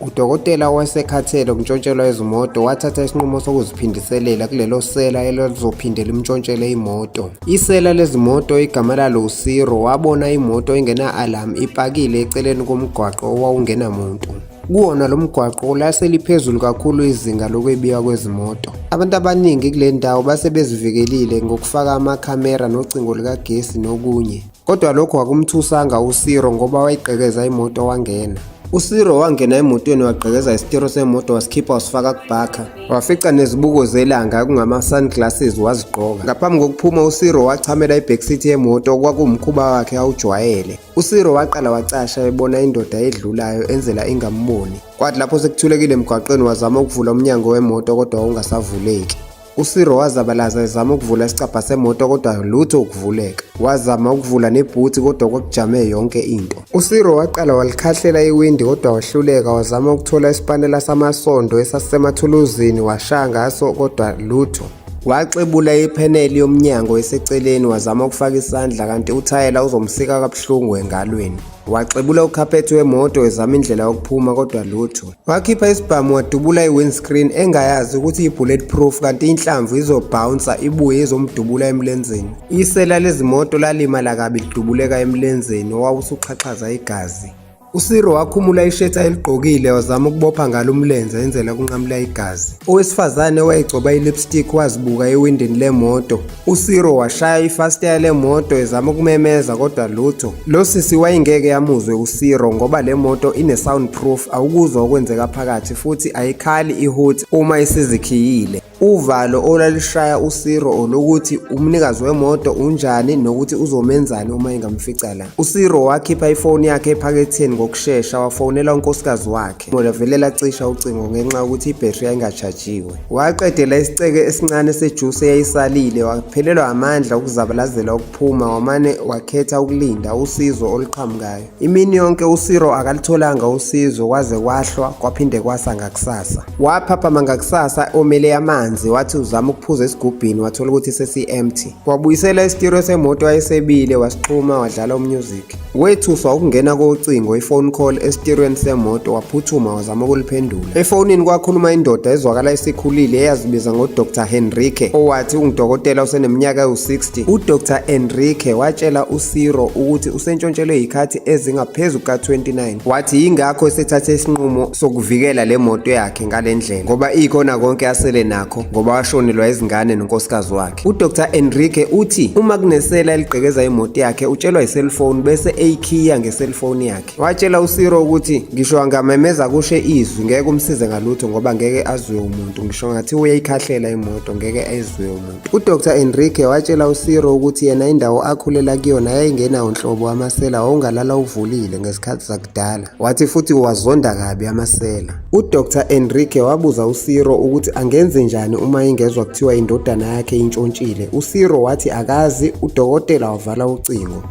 Udokotela owayesekhathele ukuntshontshelwa izimoto wathatha isinqumo sokuziphindiselela kulelo sela elalizophinde limntshontshele imoto. Isela lezimoto igama lalo uSiro wabona imoto engena-alarm ipakile eceleni komgwaqo owawungenamuntu. Kuwona lo mgwaqo lase liphezulu kakhulu izinga lokwebiwa kwezimoto. Abantu abaningi kule ndawo base bezivikelile ngokufaka amakhamera nocingo lukagesi nokunye. Kodwa lokho akumthusanga uSiro ngoba wayigqekeza imoto wangena. USiro wangena emotweni wagqekeza isitiro semoto wasikhipha wasifaka kubhakha. Wafica nezibuko zelanga okungama-sunglasses wazigqoka. Ngaphambi kokuphuma uSiro wachamela i-backseat yemoto okwakuwumkhuba wakhe awujwayele. USiro waqala wacasha ebona indoda edlulayo enzela ingamboni. Kwathi lapho sekuthulekile emgwaqeni wazama ukuvula umnyango wemoto kodwa wawungasavuleki. USiro wazabalaza ezama ukuvula isicabha semoto kodwa lutho ukuvuleka. Wazama ukuvula nebhuthi kodwa kwakujame yonke into. USiro waqala walikhahlela iwindi kodwa wahluleka, wazama ukuthola isipanela samasondo esasisemathuluzini washaya ngaso kodwa lutho. Waxebula ipheneli yomnyango eseceleni wazama ukufaka isandla kanti uthayela uzomsika kabuhlungu engalweni. Waxebula ukhaphethi wemoto ezama indlela yokuphuma kodwa lutho. Wakhipha isibhamu wadubula i-windscreen engayazi ukuthi i-bullet proof kanti inhlamvu izobhawnsa ibuye izomdubula emlenzeni. Isela lezimoto lalimala kabi lidubuleka emlenzeni owawusuxhaxhaza igazi. USiro wakhumula ishethi ayeligqokile wazama ukubopha ngalo umlenze enzela ukunqamula igazi. Owesifazane owayegcoba i-lipstick wazibuka ewindini lemoto. USiro washaya ifasitela lemoto ezama ukumemeza kodwa lutho. Lo sisi wayengeke amuzwe uSiro ngoba le moto ine-sound proof awukuzwa okwenzeka phakathi futhi ayikhali ihuthi uma isizikhiyile. Uvalo olwalushaya uSiro olokuthi umnikazi wemoto unjani nokuthi uzomenzani uma engamfica la. USiro wakhipha ifoni yakhe ephaketheni ngokushesha wafonela unkosikazi wakhe. Lavele lacisha ucingo ngenxa yokuthi ibhethri yayingatshajiwe. Waqedela isiceke esincane sejusi eyayisalile waphelelwa amandla okuzabalazela ukuphuma wamane wakhetha ukulinda usizo oluqhamukayo. Imini yonke uSiro akalitholanga usizo kwaze kwahlwa kwaphinde kwasa ngakusasa. Waphaphama ngakusasa omele amanzi wathi uzama ukuphuza esigubhini wathola ukuthi sesi-empty. Wabuyisela isitiro semoto ayesebile wasixhuma wadlala umusic. Wethuswa ukungena kocingo i-phone call esitirweni semoto waphuthuma wazama ukuliphendula. Efonini kwakhuluma indoda ezwakala isikhulile eyazibiza ngoDr Henrique owathi ungudokotela oseneminyaka ewu-60. UDr Enrique watshela uSiro ukuthi usentshontshelwe yikhathi ezingaphezu kuka-29. Wathi yingakho esethathe isinqumo sokuvikela le moto yakhe ngale ndlela ngoba ikhona konke asele nakho ngoba washonelwa izingane nonkosikazi wakhe. UDr Enrique uthi uma kunesela eligqekeza imoto yakhe utshelwa iselfoni bese eyikhiya ngeselfoni yakhe. Watshela uSiro ukuthi ngisho angamemeza kushe izwi ngeke umsize ngalutho ngoba ngeke azwe umuntu ngisho ngathi uyayikhahlela imoto ngeke ezwe umuntu. UDr Enrique watshela uSiro ukuthi yena indawo akhulela kuyona yayingenawo nhlobo amasela wawungalala uvulile ngesikhathi sakudala. Wathi futhi uwazonda kabi amasela. UDr Enrique wabuza uSiro ukuthi angenze njani uma engezwa kuthiwa indodana yakhe intshontshile. USiro wathi akazi, udokotela wavala ucingo.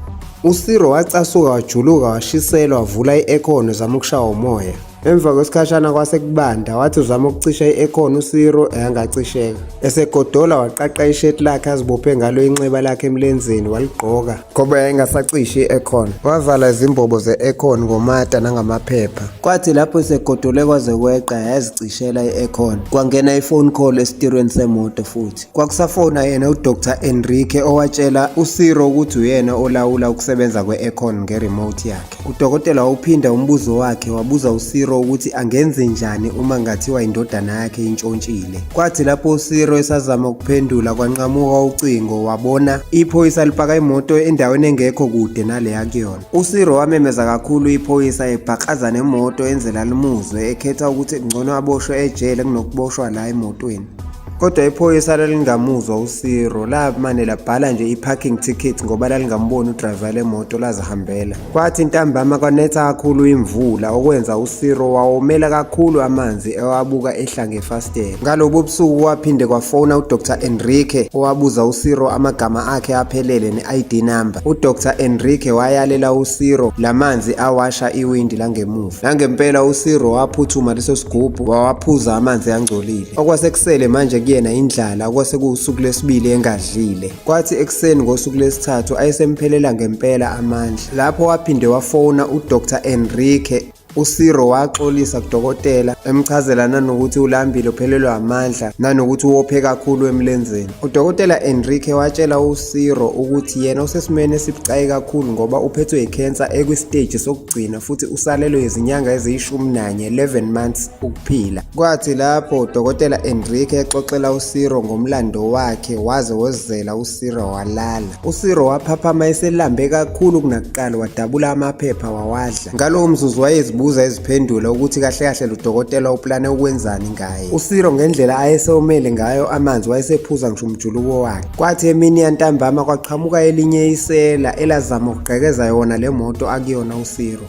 USiro wacasuka wajuluka washiselwa wavula i-aircon ezama ukushawa umoya. Emva kwesikhashana kwase kubanda wathi uzama ukucisha i-aircon uSiro engacisheka. Esegodola waqaqa ishethi lakhe azibophe ngalo inxeba lakhe emlenzeni waligqoka ngoba yayingasacishi i-aircon. Wavala izimbobo ze-aircon ngomata nangamaphepha. Kwathi lapho esegodole kwaze kweqa yayizicishela i-aircon. Kwangena i-phone call esitirweni semoto futhi. Kwakusafona yena uDr Enrique owatshela uSiro ukuthi uyena olawula ukusebenza kwe-aircon nge-remote yakhe. Udokotela wawuphinda umbuzo wakhe wabuza uSiro ukuthi angenze njani uma ngathiwa indodana yakhe intshontshile. Kwathi lapho uSiro esazama ukuphendula kwanqamuka ucingo wabona iphoyisa lipaka imoto endaweni engekho kude nale akuyona. USiro wamemeza kakhulu iphoyisa ebhakraza nemoto enzela limuzwe ekhetha ukuthi ngcono aboshwe ejele kunokuboshwa la emotweni. Kodwa iphoyisa lalingamuzwa uSiro, lamane labhala nje i-parking ticket ngoba lalingamboni udrayiva lemoto lazihambela. Kwathi ntambama kwanetha kakhulu imvula okwenza uSiro wawomela kakhulu amanzi ewabuka ehla ngefasitela. Ngalobo busuku kwaphinde kwafona uDr Enrique owabuza uSiro amagama akhe aphelele ne-ID number. UDr Enrique wayalela uSiro lamanzi awasha iwindi langemuva. Nangempela uSiro waphuthuma leso sigubhu wawaphuza amanzi angcolile. Okwasekusele manje kuyena indlala okwase kuwusuku lwesibili engadlile. Kwathi ekuseni ngosuku lwesithathu ayesemphelela ngempela amandla. Lapho waphinde wafona uDr Enrique. USiro waxolisa kudokotela emchazela nanokuthi ulambile uphelelwe amandla nanokuthi wophe kakhulu emlenzeni. Udokotela Enrique watshela uSiro ukuthi yena usesimweni esibucayi kakhulu ngoba uphethwe yikhensa ekwisiteji sokugcina futhi usalelwe izinyanga eziyishumi nanye, 11 months, ukuphila. Kwathi lapho udokotela Enrique exoxela uSiro ngomlando wakhe, waze wozela uSiro walala. USiro waphaphama eselambe kakhulu kunakuqala, wadabula amaphepha wawadla. Ngalowo mzuzu wayezibuza eziphendula ukuthi kahle kahle lo dokotela uplane ukwenzani ngaye. USiro ngendlela ayesewomele ngayo amanzi wayesephuza ngisho umjuluko wakhe. Kwathi emini yantambama kwaqhamuka elinye isela elazama ukugqekeza yona le moto akuyona uSiro.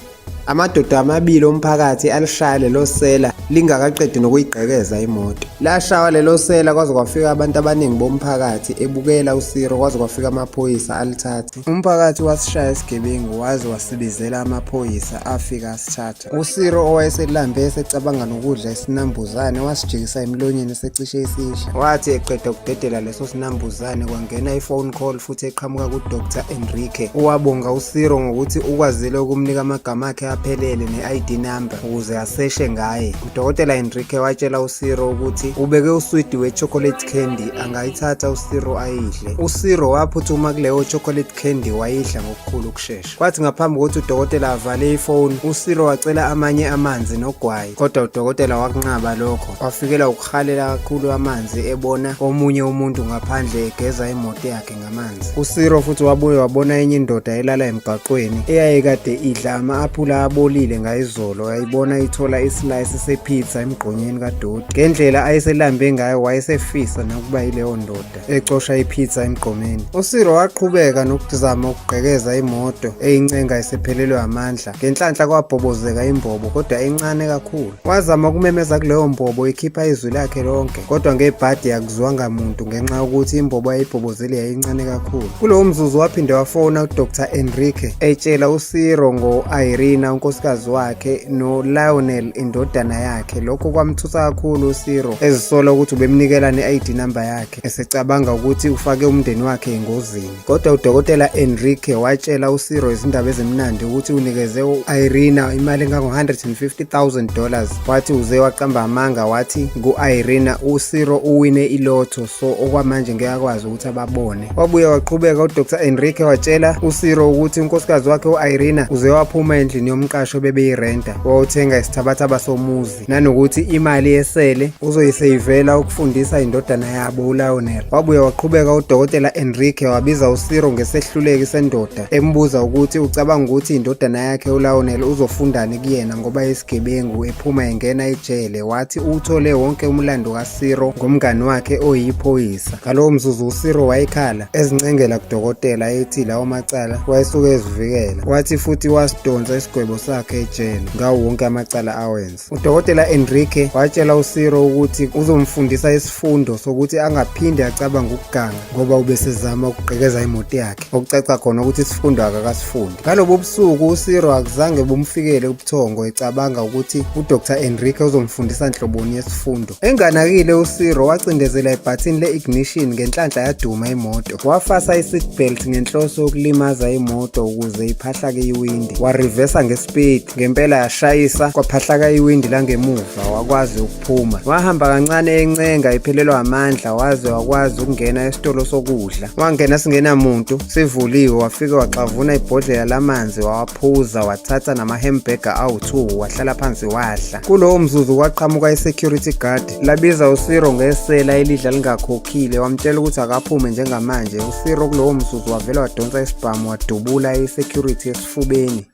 Amadoda amabili omphakathi alishaya lelo sela lingakaqedi nokuyigqekeza imoto. Lashawa lelo sela kwaze kwafika abantu abaningi bomphakathi ebukela uSiro, kwaze kwafika amaphoyisa alithatha. Umphakathi wasishaya isigebengu waze wasibizela amaphoyisa afika asithatha. USiro owayeselambe esecabanga nokudla isinambuzane wasijikisa emlonyeni esecishe isidla. Wathi eqeda ukudedela leso sinambuzane kwangena i-phone call futhi eqhamuka kuDr Enrique. Wabonga uSiro ngokuthi ukwazile ukumnika amagama akhe aphelele ne-ID number ukuze aseshe ngaye. Udokotela Enrique watshela uSiro ukuthi ubeke uswidi we-chocolate candy angayithatha uSiro ayidle. USiro waphuthuma kuleyo chocolate candy wayidla ngokukhulu ukushesha. Kwathi ngaphambi kokuthi udokotela avale ifoni, uSiro wacela amanye amanzi nogwayi, kodwa udokotela wakunqaba lokho. Wafikela ukuhalela kakhulu amanzi ebona omunye umuntu ngaphandle egeza imoto yakhe ngamanzi. USiro futhi wabuye wabona enye indoda elala emgaqweni eyayikade idla ama-aphula abolile ngayizolo, yayibona ithola islice sepizza emgqonyeni kadoti. Ngendlela ayeselambe ngayo wayesefisa nakuba yileyo ndoda ecosha ipizza emgqomeni. USiro waqhubeka nokuzama ukugqekeza imoto eyincenga esephelelwe amandla. Ngenhlanhla kwabhobozeka imbobo kodwa encane kakhulu. Wazama ukumemeza kuleyo mbobo ekhipha izwi lakhe lonke, kodwa ngebhadi akuzwanga muntu ngenxa yokuthi imbobo ayibhobozile yayincane kakhulu. Kulowo mzuzu waphinde wafona uDr Enrique etshela uSiro ngo-Irina unkosikazi wakhe noLionel indodana yakhe. Lokho kwamthusa kakhulu uSiro ezisola ukuthi ubemnikela ne-ID number yakhe esecabanga ukuthi ufake umndeni wakhe engozini. Kodwa udokotela Enrique watshela uSiro izindaba ezimnandi ukuthi unikeze u-Irina imali engango-$150,000. Wathi uze waqamba amanga wathi ku-Irina uSiro uwine ilotho, so okwamanje ngeke akwazi ukuthi ababone. Wabuye waqhubeka uDr Enrique watshela uSiro ukuthi unkosikazi wakhe u-Irina uze waphuma endlini yomqasho bebeyirenta wawuthenga isithabathaba somuzi, nanokuthi imali esele uzoyiseyivela ukufundisa indodana yabo uLionel. Wabuye waqhubeka udokotela Enrique wabiza uSiro ngesehluleki sendoda, embuza ukuthi ucabanga ukuthi indodana yakhe uLionel uzofundani kuyena ngoba isigebengu ephuma engena ejele. Wathi uwuthole wonke umlando kaSiro ngomngani wakhe oyiphoyisa. Ngalowo mzuzu uSiro wayekhala ezincengela kudokotela ethi lawo macala wayesuke ezivikela. Wathi futhi wasidonsa isigwebo sakhe ejele ngawo wonke amacala awenza. Udokotela Enrique watshela uSiro ukuthi uzomfundisa isifundo sokuthi angaphinde acabange ukuganga ngoba ubesezama ukugqekeza imoto yakhe, okucaca khona ukuthi isifundo akakasifundi. Ngalobo busuku uSiro akuzange bumfikele ubuthongo ecabanga ukuthi uDr Enrique uzomfundisa nhloboni yesifundo. Enganakile uSiro wacindezela ibhathini le-ignition, ngenhlanhla yaduma imoto. Wafasa i-seatbelt ngenhloso yokulimaza imoto ukuze iphahlake iwindi. Warivesa ngespeed, ngempela yashayisa kwaphahlaka iwindi langemuva, wakwazi ukuphuma. Wahamba kancane encenga ephelelwa amandla waze wakwazi ukungena esitolo sokudla. Wangena singenamuntu, sivuliwe, wafike waxavuna ibhodlela lamanzi wawaphuza, wathatha nama-hamburger awu-2 wahlala phansi wadla. Kulowo mzuzu kwaqhamuka i-security guard labiza uSiro ngesela elidla lingakhokhile, wamtshela ukuthi akaphume njengamanje. USiro kulowo mzuzu wavele wadonsa isibhamu wadubula i-security esifubeni.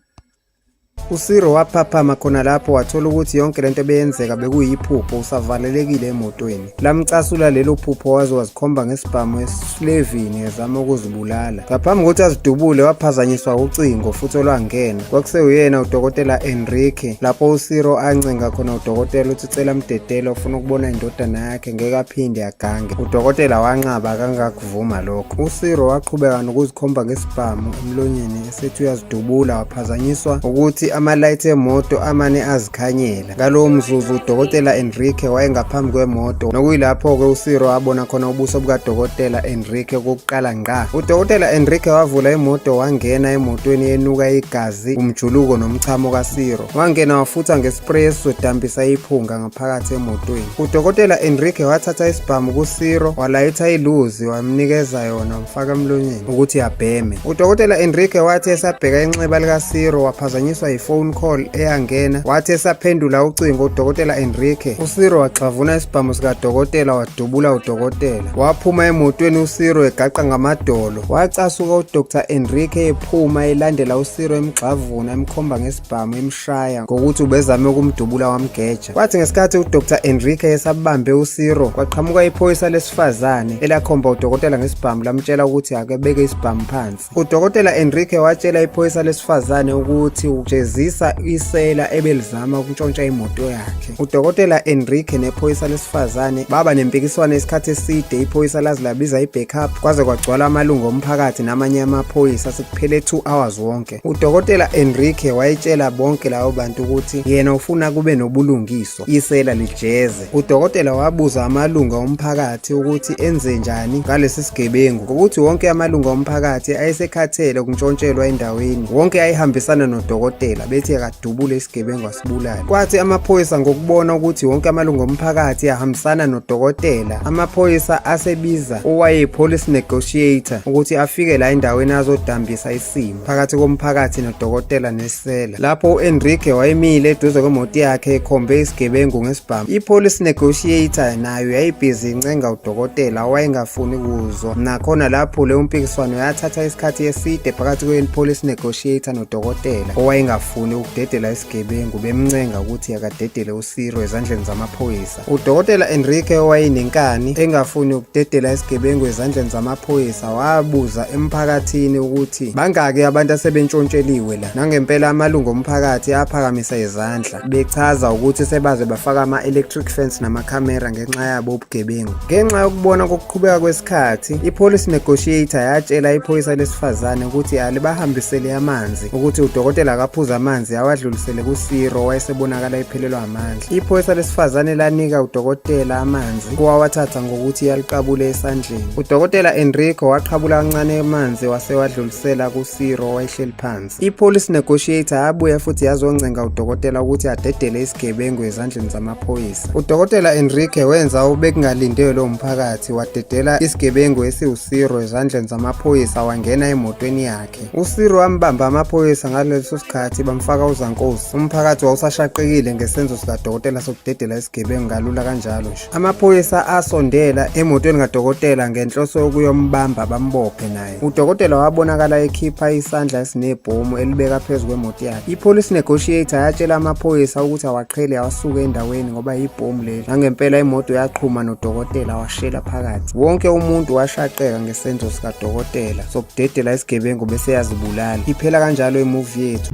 USiro waphaphama khona lapho wathola ukuthi yonke lento ebeyenzeka bekuyiphupho, usavalelekile emotweni. Lamcasula lelo phupho waze wazikhomba ngesibhamu esilevini ezama ukuzibulala. Ngaphambi kokuthi azidubule waphazanyiswa ucingo futhi olwangena. Kwakusewuyena udokotela Enrique lapho uSiro ancenga khona udokotela ukuthi cela mdedele ufuna ukubona indodana yakhe ngeke aphinde agange. Udokotela wanqaba akangakuvuma lokho. USiro waqhubeka nokuzikhomba ngesibhamu emlonyeni esethi uyazidubula, waphazanyiswa ukuthi ukuthi ama-light emoto amane azikhanyela. Ngalowo mzuzu uDokotela Enrique wayengaphambi kwemoto, nokuyilapho-ke uSiro abona khona ubuso bukaDokotela Enrique kokuqala ngqa. UDokotela Enrique wavula imoto wangena emotweni enuka igazi, umjuluko nomchamo kaSiro. Wangena wafutha nge-spray esizodambisa iphunga ngaphakathi emotweni. UDokotela Enrique wathatha isibhamu kuSiro, walayitha iluzi wamnikeza yona wamfaka emlonyeni ukuthi abheme. UDokotela Enrique wathi esabheka inxeba likaSiro waphazanyiswa yi-phone call eyangena. Wathi esaphendula ucingo uDokotela Enrique, uSiro waxavuna isibhamu sikadokotela wadubula udokotela. Waphuma emotweni uSiro egaqa ngamadolo. Wacasuka uDr Enrique ephuma elandela uSiro emgxavuna emkhomba ngesibhamu emshaya ngokuthi ubezame ukumdubula wamgeja. Kwathi ngesikhathi uDr Enrique esabambe uSiro kwaqhamuka iphoyisa lesifazane elakhomba udokotela ngesibhamu lamtshela ukuthi akebeke isibhamu phansi. UDokotela Enrique watshela iphoyisa lesifazane ukuthi ujezisa isela ebelizama ukuntshontsha imoto yakhe. UDokotela Enrique nephoyisa lesifazane baba nempikiswano isikhathi eside. Iphoyisa laze labiza i-backup kwaze kwagcwala amalungu omphakathi namanye amaphoyisa sekuphele 2 hours wonke. UDokotela Enrique wayetshela bonke labo bantu ukuthi yena ufuna kube nobulungiswa, isela lijeze. Udokotela wabuza amalunga omphakathi ukuthi enze njani ngalesi sigebengu, ngokuthi wonke amalunga omphakathi ayesekhathele ukuntshontshelwa endaweni. Wonke ayehambisana nodokotela bethi akadubule isigebengu asibulale. Kwathi amaphoyisa ngokubona ukuthi wonke amalunga omphakathi ahambisana nodokotela, amaphoyisa asebiza owayeyi-police negotiator ukuthi afike la endaweni azodambisa isimo phakathi komphakathi nodokotela nesela. Lapho u-Enrique wayemile eduze kwemoto yakhe ekhombe isigebengu ngesibhamu. I-police negotiator nayo yayibhizi incenga udokotela owayengafuni kuzwa. Nakhona lapho leyo mpikiswano yathatha isikhathi eside phakathi kwe-police negotiator nodokotela owayengafuni ukudedela isigebengu, bemncenga ukuthi akadedele uSiro ezandleni zamaphoyisa. Udokotela Enrique owayenenkani engafuni ukudedela isigebengu ezandleni zamaphoyisa wabuza emphakathini ukuthi bangaki abantu asebentshontsheliwe la. Nangempela amalungu omphakathi aphakamisa izandla bechaza ukuthi sebaze bafaka ama-electric fence namakhamera ngenxa yabo ubugebengu. Ngenxa yokubona kokuqhubeka kwesikhathi, i-police negotiator yatshela iphoyisa lesifazane ukuthi alibahambisele amanzi, ukuthi udokotela akaphuze amanzi awadlulisele kuSiro owayesebonakala ephelelwa amandla. Iphoyisa lesifazane lanika udokotela amanzi kowawathatha ngokuthi yaliqabule esandleni. Udokotela Enrico waqhabula kancane amanzi wasewadlulisela kuSiro owayehleli phansi. I-police negotiator yabuya futhi yazoncenga udokotela ukuthi adedele isigebengu ezandleni zamaphoyisa. Udokotela Enrique wenza obekungalindelwe umphakathi, wadedela isigebengu esiwuSiro ezandleni zamaphoyisa wangena emotweni yakhe. USiro wambamba amaphoyisa ngaleso sikhathi bamfaka uzankosi. Umphakathi wawusashaqekile ngesenzo sikadokotela sokudedela isigebengu kalula kanjalo nje. Amaphoyisa asondela emotweni kadokotela ngenhloso yokuyombamba bambophe naye. Udokotela wabonakala ekhipha isandla esinebhomu elibeka phezu kwemoto yakhe. I-police negotiator yatshela amaphoyisa ukuthi awaqhele awasuke endaweni ngoba yibhomu leli. Nangempela imoto yaqhuma nodokotela washela phakathi. Wonke umuntu washaqeka ngesenzo sikadokotela sokudedela isigebengu bese yazibulala. Iphela kanjalo imuvi yethu.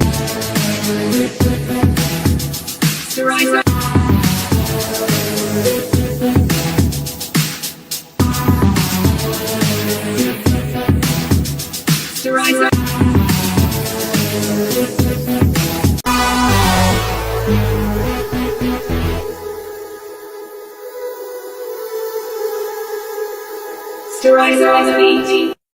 Sterilizer.